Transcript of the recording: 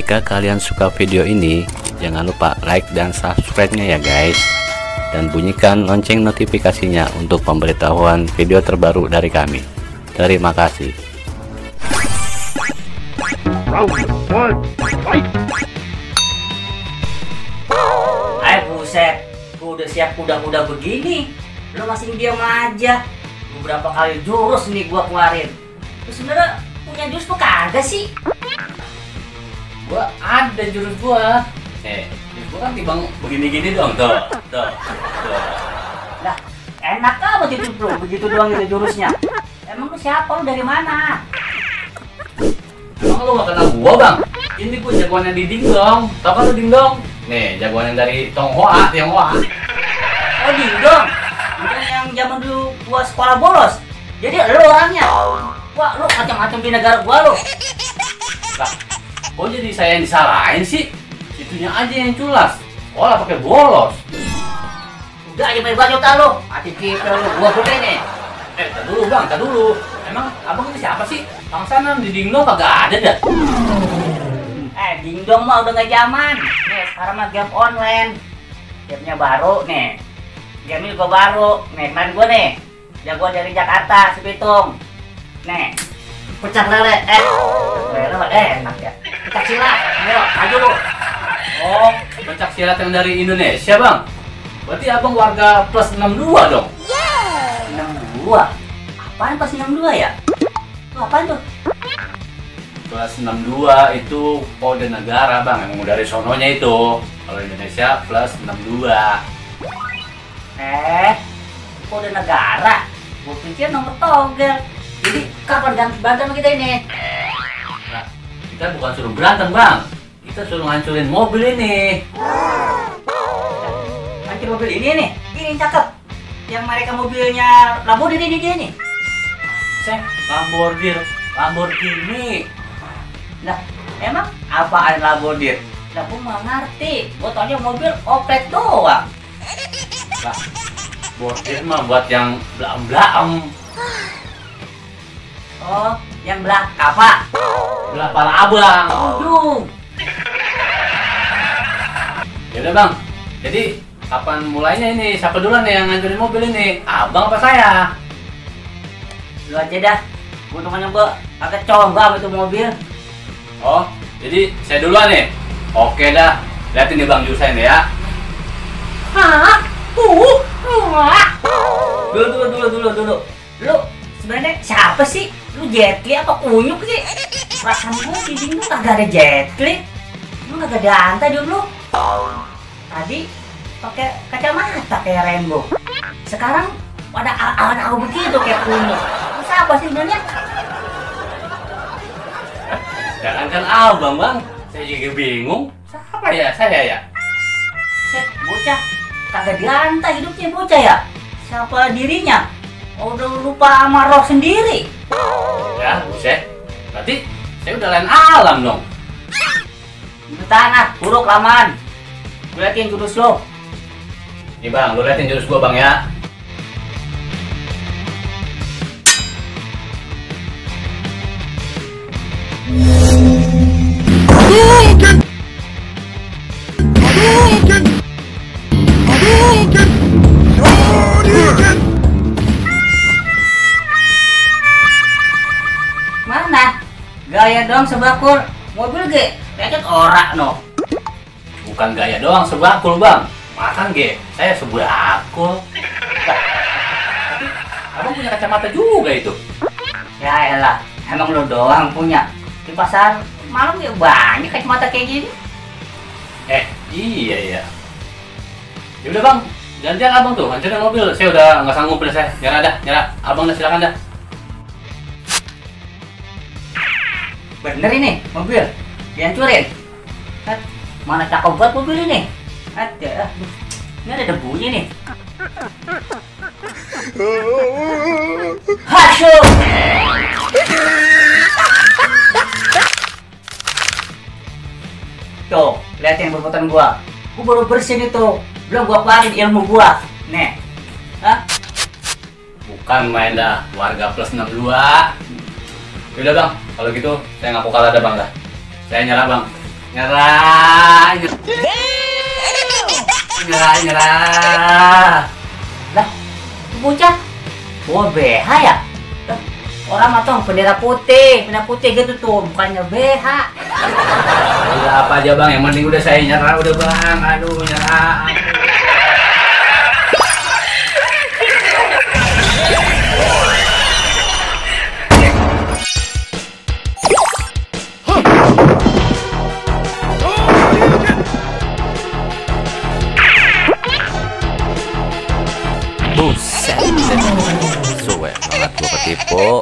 Jika kalian suka video ini, jangan lupa like dan subscribe-nya ya guys. Dan bunyikan lonceng notifikasinya untuk pemberitahuan video terbaru dari kami. Terima kasih. Hai buset, gua udah siap kuda-kuda begini, lo masih diam aja. Beberapa kali jurus nih gua keluarin. Lu sebenarnya punya jurus tuh kagak sih? Gua ada jurus gua. Jurus gua kan timbang begini-gini dong, tuh. Lah, enak amat itu bro, begitu doang itu jurusnya. Emang lu siapa, lu dari mana? Emang lu gak kenal gua bang? Ini gua jagoannya di Dingdong. Tau kan lu Dingdong? Nih, jagoan yang dari Tionghoa. Oh Dingdong, bukan yang zaman dulu gua sekolah bolos. Jadi lu orangnya. Wah, lu macam-macam di negara gua lu. Lah, kok jadi saya yang disalahin sih? Itunya aja yang culas. Sekolah pakai bolos. Udah aja main baju lu, mati kita lu, gua gede nih. Tak dulu bang, tak dulu. Emang abang ini siapa sih? Bang sana di Dingdong kagak ada dah. Dingdong mah udah nggak zaman. Nih sekarang mah game online. Gamenya baru nih. Game juga baru. Nih kemarin gua nih. Jago dari Jakarta, Sepitung. Nih, pecah lele. Enak ya. Pecah silat. Ayo, maju lu. Oh, pencak silat yang dari Indonesia bang. Berarti abang warga plus 62 dong? 62? Apaan pas 62 ya? Itu apaan tuh? Plus 62 itu kode negara bang, emang dari sononya itu. Kalau Indonesia plus 62. Kode negara? Gue pikir nomor togel. Jadi kapan ganti berantem kita ini? Nah, kita bukan suruh berantem bang, kita suruh ngancurin mobil ini. Hancur mobil ini nih, ini cakep. Yang mereka mobilnya Lamborghini ini dia nih. Lamborghini. Nah, emang apaan Lamborghini? Nah, gue nggak ngerti. Gue taunya mobil oplet doang. Lah, bordir mah buat yang blaam. Oh, yang belah apa? Belah pala abang. Aduh. Ya udah bang, jadi kapan mulainya ini? Siapa duluan nih yang ngancurin mobil ini? Abang apa saya? Lu aja dah. Gue temannya gua agak combang itu mobil. Oh, jadi saya duluan nih? Oke dah, liatin nih bang jurus saya nih ya. Hah? Dulu. Lu sebenarnya siapa sih? Lu Jet Li apa kunyuk sih? Perasaan gua di sini tuh kagak ada Jet Li. Lu kagak ada antai dulu. Tadi pakai kacamata kayak Rainbow. Sekarang pada awan-awan begitu kayak kunyuk. Lu siapa sih sebenarnya? Jangan kan abang bang, saya juga bingung. Siapa ya saya ya? Set, bocah kagak diantai hidupnya bocah ya? Siapa dirinya? Oh, udah lupa sama roh sendiri. Ya, buset. Berarti saya udah lain alam dong. Tanah, buruk laman. Gue liatin jurus lo. Nih bang, lu liatin jurus gua bang ya. Mana? Gaya dong sebakul. Mobil ge, lecet ora no. Bukan gaya doang sebakul bang. Makan ge, saya sebakul. Tapi abang punya kacamata juga itu. Ya elah, emang lo doang punya. Di pasar malam ya banyak kacamata kayak gini. Iya ya. Ya udah bang, jangan abang tuh hancurin mobil. Saya udah nggak sanggup udah saya. Nyerah. Abang dah silakan dah. Bener ini mobil dihancurin. Mana cakep banget mobil ini. Ada, ini ada debunya nih. Hasyuk. Tuh, liatin perbuatan gua. Gua baru bersin itu. Belum gua keluarin ilmu gua. Nih. Hah? Bukan main dah, warga plus 62. Yaudah bang, kalau gitu saya ngaku kalah dah bang dah. Saya nyerah bang. Nyerah. Nyerah. Lah, itu bocah bawa BH ya? Lah, orang matong bendera putih gitu tuh, bukannya BH. Udah apa aja bang, yang penting udah saya nyerah udah bang. Aduh nyerah. Buset, suwe banget gua ketipu.